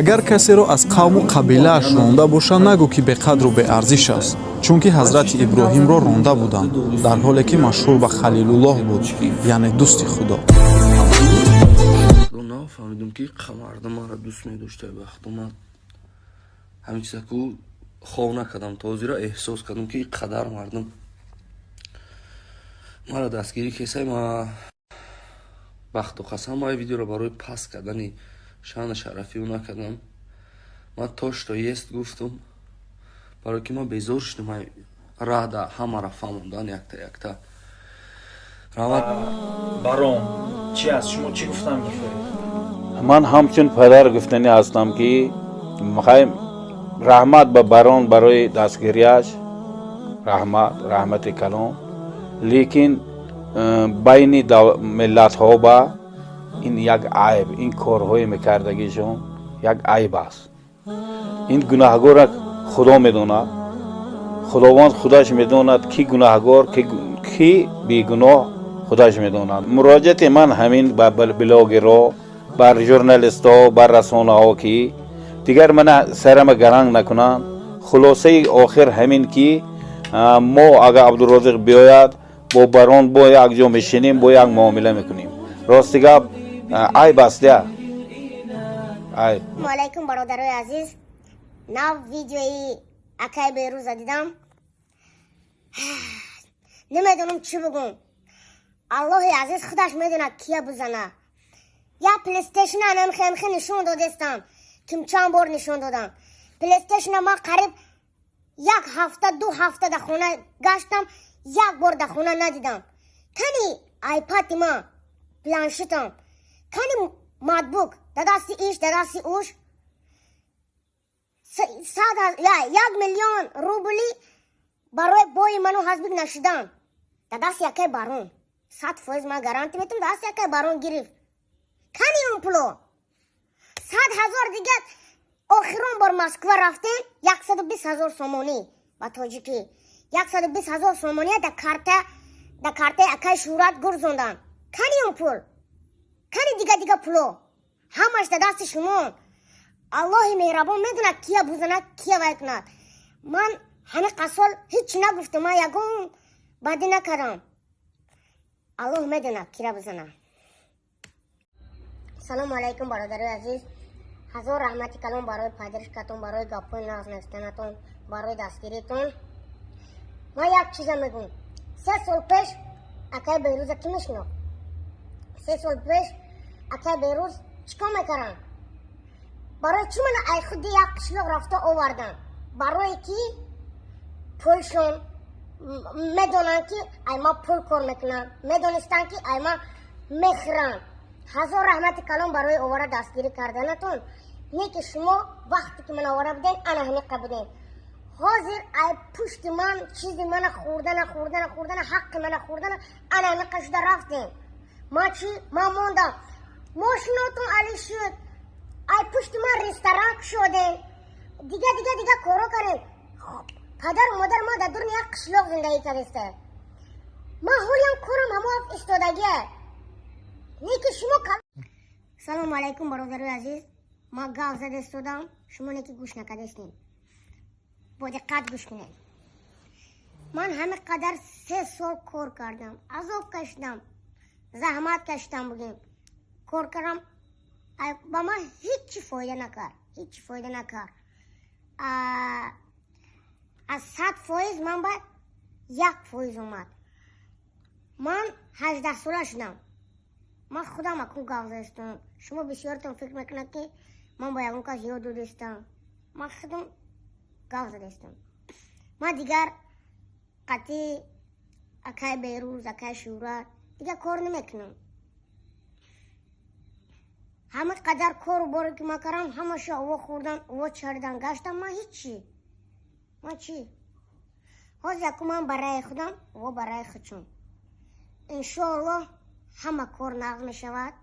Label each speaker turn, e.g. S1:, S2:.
S1: Агар касеро аз қавму қабилааш ронда бошанд, нагӯ, ки беқадру беарзиш аст, чунки ҳазрати Иброҳимро ронда буданд, дар ҳоле ки машҳур ба Халилуллоҳ буд, яъне дӯсти Худо.
S2: Худо, нафаҳмидум, ки мардум маро дӯст медошта. Вақту ман ҳамин чизаку хов накардам, то ҳозира эҳсос кардам, ки қадар мардум маро дастгирӣ кесай. Ма бахту қасам, ма видеоро барои паст кардани шаъну шарафи ӯ накардам. Ман то что есть гуфтум, барое ки ман безор шудам рада ҳамаро фаҳмондан якта якта равад.
S3: Баром чи аст? Шумо чӣ гуфтан мехоҳед?
S4: Ман ҳамчун падар гуфтанӣ ҳастам, ки раҳмат ба Барон барои дастгириаш, раҳмат, раҳмати калон. Лекин байни миллатҳо ба ин як айб, ин корҳое мекардагишон як айб аст. Ин гунаҳгора Худо медонад, Худованд худаш медонад, ки гунаҳгор, ки бегуноҳ, худаш медонад. Муроҷиати ман ҳамин ба блогерҳо, бар журналистҳо, бар расонаҳо, ки дигар мана сарама гаранг накунанд. Хулосаи охир ҳамин, ки мо агар Абдурозиқ биёяд, бо Барон бо як ҷо мешинем, бо як муомила мекунем. Рости гап, айб аст, я айб.
S5: Алайкум, бародарои азиз. Нав видеои акай Берӯза дидам, намедонам чӣ бугум. Аллоҳи азиз худаш медонад, кия бузана. Я Плейстейшн анамхемхе нишон додестам, ким чанд бор нишон додам. Плейстейшна ман қариб як ҳафта, 2 ҳафта дар хона гаштам, як бор дар хона надидам. Кани айпади ман, планшетам, кани ноутбук? Да дасти иш, да дасти уш. 1 миллион рубли барои бои ману ҳазбик нашудан да дасти якай Барон, 100% ман гарантӣ метам, дасти якай Барон гирифт. Кани он пуло? 100 000 дига. Охирон бор Москва рафтем, 120 000 сомонӣ, ба тоҷикӣ 120 000 сомония да картаи акай Шӯҳрат гурзондан. Кани он пул? Кани дига дига пуло? Ҳамаш да дасти шумо. Аллоҳи меҳрабон медонад, кия бузанад, кия вай кунад. Ман ҳамин қасол ҳеҷ нагуфтам, ман ягон бадӣ накардам. Аллоҳ медонад, кира бизанад. Салому алайкум, бародарои азиз. Ҳазор раҳмати калон барои поддержка тон, барои гапҳои нағз навистанатон, барои дастгиритон. Ман як чиза мегӯм: 3 сол пеш акай Берӯза кӣ мешинохт? 3 сол пеш акай Берӯз чӣ кор мекардам? Барои чӣ мана ай худи як қишлоқ рафта овардам? Барое ки пулшон медонанд, ки ай ма пул кор мекунам, медонистанд, ки ай ма мехӯрам. Ҳазор раҳмати калон барои овара дастгирӣ карданатон. Не ки шумо вақте ки ман овара будем, ана ҳамиқа будем. Ҳозир ай пушти ман чизи мана хӯрдана, хӯрдана, хӯрдана, ҳаққи мана хӯрдана, ана ҳамиқа шуда рафтем. Ман чӣ? Ман мондам. Мошинотон али шуд, ай пушти ман ресторан кушодем, дига дига дига коро кардем. Падару модар ма дар дуруни як қишлоқ зиндагӣ кардеста. Ман ҳолиам корам ҳамо истодагия, не ки шумо. Салому алайкум, бародарои азиз. Ман гап зада истодам, шумо не ки гӯш накардестем. Бо диққат гӯш кунед. Ман ҳамин қадар 3 сол кор кардам, азоб кашидам, заҳмат кашидам, бугем, кор кардам, ба ман ҳеҷ фоида накард, ҳеҷ фоида накард. Аз 100% ман ба 1% омад. Ман 18сола шудам. Ман худам акун гап задастам. Шумо бисёртон фикр мекунад, ки ман ба ягон кас ёд додастам. Ман худам гап задастам. Ман дигар қатъи акай Берӯз, акай Шӯҳрат дигар кор намекунам. Ҳама қадар кору боре ки ман кардам, ҳамаша ово хӯрдан, ово чаридан, гаштам. Ман ҳичи, ман чӣ? Ҳозир яку ман ба раи худам, ово ба раи худшон. Иншоаллоҳ, ҳама кор нағз мешавад.